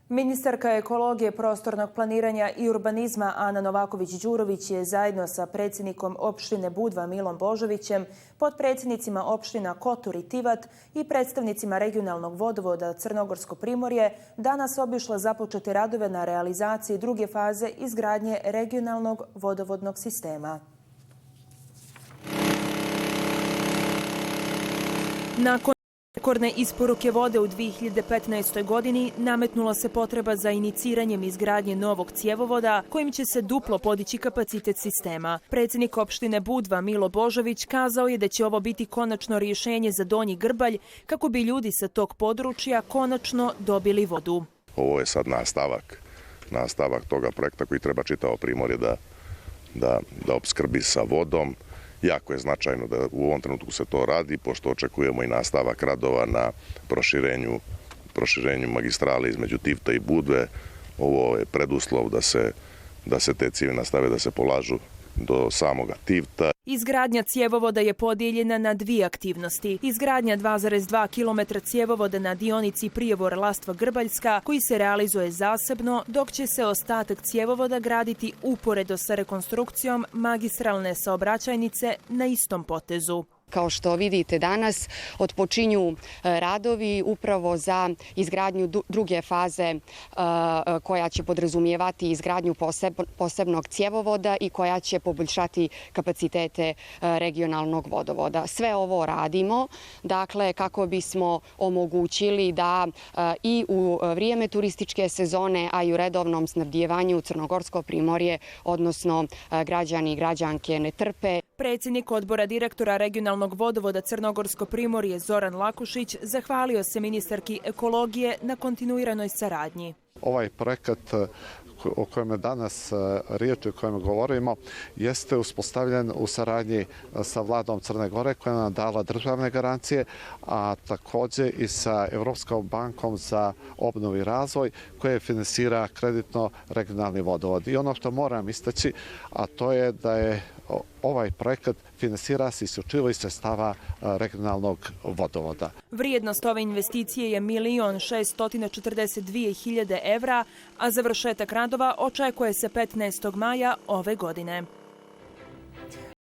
Ministarka ekologije, prostornog planiranja i urbanizma Ana Novaković-Đurović je zajedno sa predsjednikom opštine Budva Milom Božovićem, potpredsjednicima opština Kotor i Tivat i predstavnicima regionalnog vodovoda Crnogorsko primorje danas obišla započete radove na realizaciji druge faze izgradnje regionalnog vodovodnog sistema. Nakon rekordne isporuke vode u 2015. godini nametnula se potreba za iniciranjem izgradnje novog cjevovoda kojim će se duplo podići kapacitet sistema. Predsjednik opštine Budva Milo Božović kazao je da će ovo biti konačno rješenje za Donji Grbalj kako bi ljudi sa tog područja konačno dobili vodu. Ovo je sad nastavak toga projekta koji treba čitavo Primorje da opskrbi sa vodom. Jako je značajno da u ovom trenutku se to radi, pošto očekujemo i nastavak radova na proširenju magistrale između Tivta i Budve. Ovo je preduslov da se te cijevi nastave da se polažu do samoga Tivta. Izgradnja cjevovoda je podijeljena na dvije aktivnosti. Izgradnja 2,2 km cjevovoda na dionici Prijevor-Lastva-Grbaljska koji se realizuje zasebno, dok će se ostatak cjevovoda graditi uporedo sa rekonstrukcijom magistralne saobraćajnice na istom potezu. Kao što vidite danas, otpočinju radovi upravo za izgradnju druge faze koja će podrazumijevati izgradnju posebnog cjevovoda i koja će poboljšati kapacitete regionalnog vodovoda. Sve ovo radimo kako bismo omogućili da i u vrijeme turističke sezone, a i u redovnom snabdijevanju Crnogorsko primorje, odnosno građani i građanke ne trpe. Predsjednik odbora direktora regionalnog vodovoda Crnogorsko primorje Zoran Lakušić zahvalio se ministarki ekologije na kontinuiranoj saradnji. Ovaj projekat o kojem je danas riječ i o kojem govorimo jeste uspostavljen u saradnji sa vladom Crne Gore koja nam dala državne garancije, a također i sa Europskom bankom za obnovu i razvoj koje finansira kreditno regionalni vodovod. I ono što moram istaći, a to je da je ovaj projekat finansira se isključivo iz sredstava regionalnog vodovoda. Vrijednost ove investicije je 1.642.000 evra, a završetak radova očekuje se 15. maja ove godine.